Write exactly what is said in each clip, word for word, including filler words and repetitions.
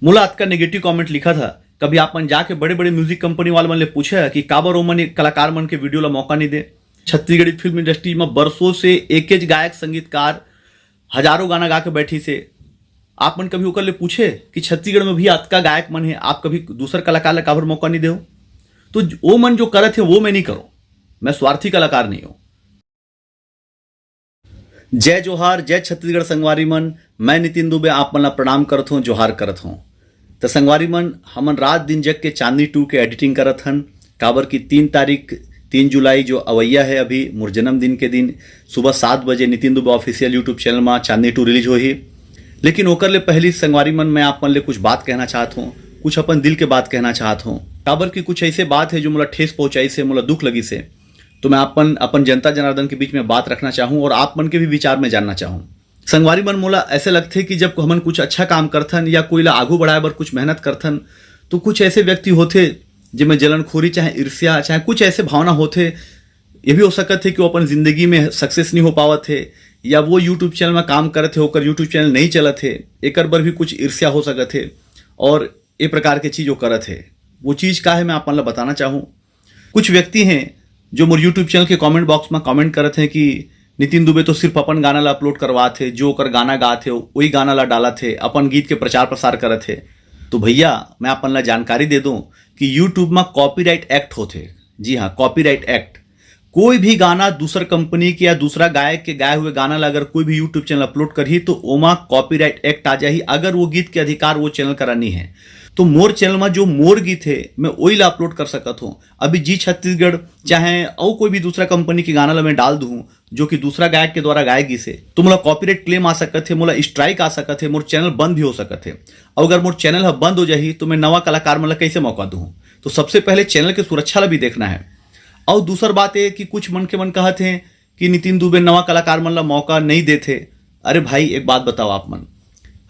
मोला अतका negative comment लिखत हे, कभी आप मन जाके बड़े बड़े म्यूजिक कंपनी वाले मन ले पूछे हे कि काबर ओमन ये कलाकार मन के वीडियो ला मौका नहीं दे? छत्तीसगढ़ी फिल्म इंडस्ट्री में बरसों से एकेच गायक संगीतकार हजारों गाना गा के बैठी से, आप मन कभी ओकर ले पूछे कि छत्तीसगढ़ में भी अतका गायक मन हे, आप कभी दूसर कलाकार ला काबर मौका नहीं देव? तो ओ मन जो करत हे वो मैं नहीं करूं, मैं स्वार्थी कलाकार नहीं हूं। जय जोहार, जय छत्तीसगढ़ संगवारी मन। मैं नितिन दुबे आप मन ला प्रणाम करत हूं, जोहार करत हूं। त संगवारी मन, हमन रात दिन जग के चांदनी टू के एडिटिंग करत हन, काबर कि तीन तारीख, तीन जुलाई जो अवैया हे अभी मोर जन्मदिन के दिन, सुबह सात बजे Nitin Dubey official YouTube channel मा चांदनी टू रिलीज होही। लेकिन ओकर ले पहली संगवारी मन, मैं आप मन ले कुछ बात कहना चाहत हूं, कुछ अपन दिल के बात कहना चाहत हूं, काबर कि कुछ ऐसे बात हे जो मोला ठेस पहुंचाइस हे, मोला दुख लगिस हे। तो मैं अपन, अपन जनता जनार्दन के बीच में बात रखना चाहूं और आप मन के भी विचार में जानना चाहूं। संगवारी मन, मोला ऐसे लगथे कि जब हमन कुछ अच्छा काम करथन या कोई ला आगू बढ़ाए बर कुछ मेहनत करथन, तो कुछ ऐसे व्यक्ति होथे, जेमे जलनखोरी, चाहे ईर्ष्या, चाहे कुछ ऐसे भावना होथे। ये भी हो सकत हे कि वो अपन जिंदगी में सक्सेस नहीं हो पावत हे, या वो यूट्यूब चैनल में काम करत हे, ओकर यूट्यूब चैनल नहीं चलत हे, एकर बर भी कुछ ईर्ष्या हो सकत हे। और ये प्रकार के चीज वो करत हे, वो चीज का हे, मैं आप मन ला बताना चाहूँ। कुछ व्यक्ति हैं जो मोर यूट्यूब चैनल के कमेंट बॉक्स में कमेंट करत हैं कि नितिन दुबे तो सिर्फ अपन गाना ला अपलोड करवात हे, जो ओकर गाना गात हे, वही गाना ला डालत हे, अपन गीत के प्रचार प्रसार करत हे। तो भैया, मैं आप मन ला जानकारी दे दूं कि यूट्यूब में कॉपीराइट एक्ट होथे। जी हाँ, कॉपीराइट एक्ट। कोई भी गाना दूसर कंपनी के या दूसरा गायक के गाए हुए गाना ला अगर कोई भी यूट्यूब चैनल अपलोड करही, तो ओमा कॉपीराइट एक्ट आ जाही, अगर वो गीत के अधिकार वो चैनल करा नहीं है। तो मोर चैनल में जो मोर गीत हे, मैं वही ला अपलोड कर सकत हूँ। अभी जी छत्तीसगढ़, चाहे अउ कोई भी दूसरा कंपनी के गाना ला मैं डाल दूँ, जो कि दूसरा गायक के द्वारा गाए गीस हे, तो मोला कॉपीराइट क्लेम आ सकत हे, मोला स्ट्राइक आ सकत हे, मोर चैनल बंद भी हो सकत हे। अउ अगर मोर चैनल ह बंद हो जाही, तो मैं नवा कलाकार मन ला कैसे मौका दूँ? तो सबसे पहले चैनल के सुरक्षा ला भी देखना है। अउ दूसर बात ये कि कुछ मनखे मन कहत हे कि नितिन दुबे नवा कलाकार मन ला मौका नहीं देथे। अरे भाई, एक बात बताओ आप मन,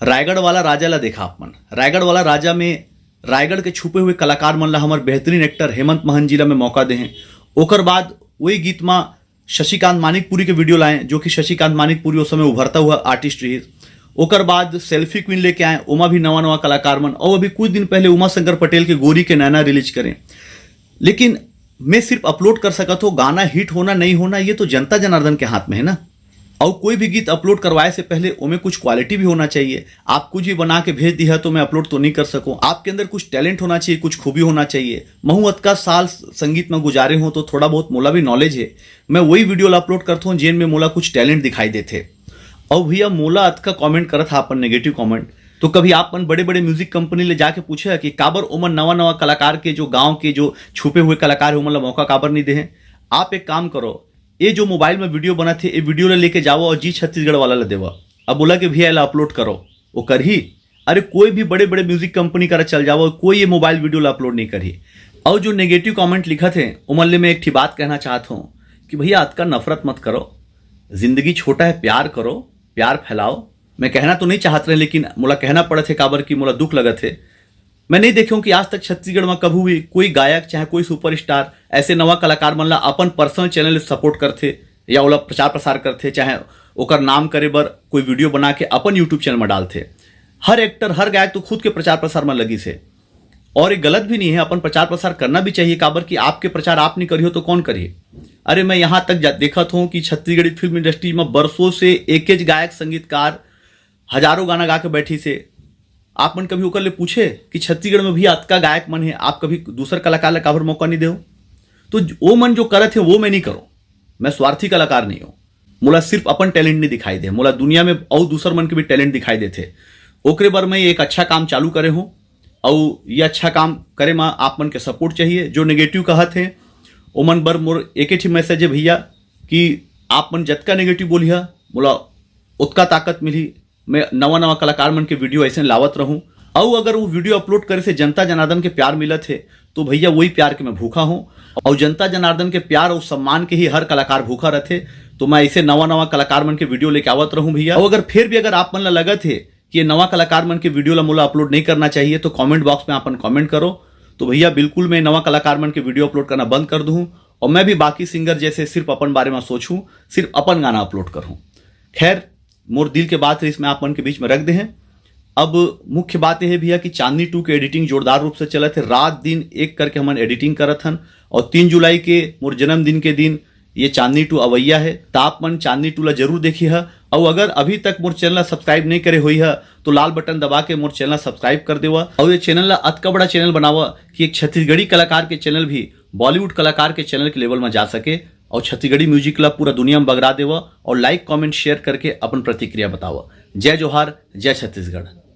रायगढ़ वाला राजा ला देखा आप मन। रायगढ़ वाला राजा में रायगढ़ के छुपे हुए कलाकार मन ला हमर बेहतरीन एक्टर हेमंत महंत जी ला मैं मौका दे हैं। ओकर बाद वही गीत मा शशिकांत मानिकपुरी के वीडियो लाए, जो कि शशिकांत मानिकपुरी उस समय उभरता हुआ आर्टिस्ट रही। ओकर बाद सेल्फी क्वीन लेके आए, ओमा भी नवा नवा कलाकार मन। और अभी कुछ दिन पहले उमा शंकर पटेल के गोरी के नैना रिलीज करें। लेकिन मैं सिर्फ अपलोड कर सकत हो, गाना हिट होना नहीं होना ये तो जनता जनार्दन के हाथ में है ना। और कोई भी गीत अपलोड करवाए से पहले ओमे कुछ क्वालिटी भी होना चाहिए। आप कुछ भी बना के भेज दिया तो मैं अपलोड तो नहीं कर सकूं। आपके अंदर कुछ टैलेंट होना चाहिए, कुछ खूबी होना चाहिए। महू अतका साल संगीत में गुजारे हूँ, तो थोड़ा बहुत मोला भी नॉलेज है। मैं वही वीडियो ला अपलोड करता हूँ जेन में मोला कुछ टैलेंट दिखाई देथे। और भैया, मोला अतका कमेंट करत हा अपन नेगेटिव कमेंट, तो कभी आप मन बड़े बड़े म्यूजिक कंपनी ले जाके पूछे कि काबर ओमन नवा नवा कलाकार के, जो गांव के जो छुपे हुए कलाकार है, ओमन ला मौका काबर नहीं दे हैं? आप एक काम करो, ये जो मोबाइल में वीडियो बनत हे, ये वीडियो ला लेके जावो और जी छत्तीसगढ़ वाला ला देवा। अब बोला कि भैया, एला अपलोड करो, वो करही? अरे, कोई भी बड़े बड़े म्यूजिक कंपनी करा चल जावो, कोई ये मोबाइल वीडियो ला अपलोड नहीं करही। और जो नेगेटिव कमेंट लिखत हे, ओमन ले मैं एक ठी बात कहना चाहत हूँ कि भैया, अतका नफरत मत करो, जिंदगी छोटा है, प्यार करो, प्यार फैलाओ। मैं कहना तो नहीं चाहत रहे, लेकिन मोला कहना पड़त हे, काबर कि मोला दुख लगत हे। मैं नहीं देखे हूं कि आज तक छत्तीसगढ़ में कभू भी कोई गायक, चाहे कोई सुपरस्टार, ऐसे नवा कलाकार मन ला अपन पर्सनल चैनल सपोर्ट करथे या ओला प्रचार प्रसार करथे, चाहे ओकर नाम करे बर कोई वीडियो बना के अपन यूट्यूब चैनल में डालथे। हर एक्टर, हर गायक तो खुद के प्रचार प्रसार में लगिस हे, और ये गलत भी नहीं है, अपन प्रचार प्रसार करना भी चाहिए, काबर कि आपके प्रचार आप नहीं करियो तो कौन करिए? अरे, मैं यहाँ तक जा-, देखत हूँ कि छत्तीसगढ़ी फिल्म इंडस्ट्री में बरसों से एकेच गायक संगीतकार हजारों गाना गा के बैठी से। आप मन कभी ओकर ले पूछे कि छत्तीसगढ़ में भी अतका गायक मन है, आप कभी दूसर कलाकार ला काबर मौका नहीं देव? तो ज-, वो मन जो करत है, वो मैं नहीं करूँ। मैं स्वार्थी कलाकार नहीं हूँ। मोला सिर्फ अपन टैलेंट नहीं दिखाई दे, मोला दुनिया में अउ दूसर मन के भी टैलेंट दिखाई देथे। ओकरे बर मैं एक अच्छा काम चालू करे हूँ, अउ ये अच्छा काम करे मा आप मन के सपोर्ट चाहिए। जो नेगेटिव कहत है, ओमन बर मोर एके ठी मैसेज है भैया, कि आप मन जतका नेगेटिव बोलिहा, मोला ओतका ताकत मिलही। मैं नवा नवा कलाकार मन के वीडियो ऐसे लावत रहूं। अउ अगर वो वीडियो अपलोड करे से जनता जनार्दन के प्यार मिलत हे, तो भैया, वही प्यार के मैं भूखा हूँ। और जनता जनार्दन के प्यार और सम्मान के ही हर कलाकार भूखा रहथे। तो मैं ऐसे नवा नवा कलाकार मन के वीडियो लेके आवत रहूं भैया। और अगर फिर भी अगर आप मन ला लगत हे कि ये नवा कलाकार मन के वीडियो ला मोला अपलोड नहीं करना चाहिए, तो कमेंट बॉक्स में अपन कमेंट करो। तो भैया, बिल्कुल मैं नवा कलाकार मन के वीडियो अपलोड करना बंद कर दूँ, और मैं भी बाकी सिंगर जैसे सिर्फ अपन बारे में सोचूं, सिर्फ अपन गाना अपलोड करूँ। खैर, मोर दिल के बात रहिस, मैं आप मन के बीच में रख दे हैं। अब मुख्य बात यह भैया कि चांदनी टू के एडिटिंग जोरदार रूप से चलत हे। रात दिन एक करके हमन एडिटिंग करत हन और तीन जुलाई के मोर जन्मदिन के दिन ये चांदनी टू अवैया है। त आप मन चांदनी टू ला जरूर देखिहा। और अगर अभी तक मोर चैनल ला सब्सक्राइब नहीं करे होई हा तो लाल बटन दबा के मोर चैनल ला सब्सक्राइब कर देवा और ये चैनल ला अतका बड़ा चैनल बनावा कि एक छत्तीसगढ़ी कलाकार के चैनल भी बॉलीवुड कलाकार के चैनल के लेवल में जा सके और छत्तीसगढ़ी म्यूजिक ला पूरा दुनिया में बगरा देवा और लाइक, कमेंट, शेयर करके अपन प्रतिक्रिया बतावा। जय जोहार, जय छत्तीसगढ़।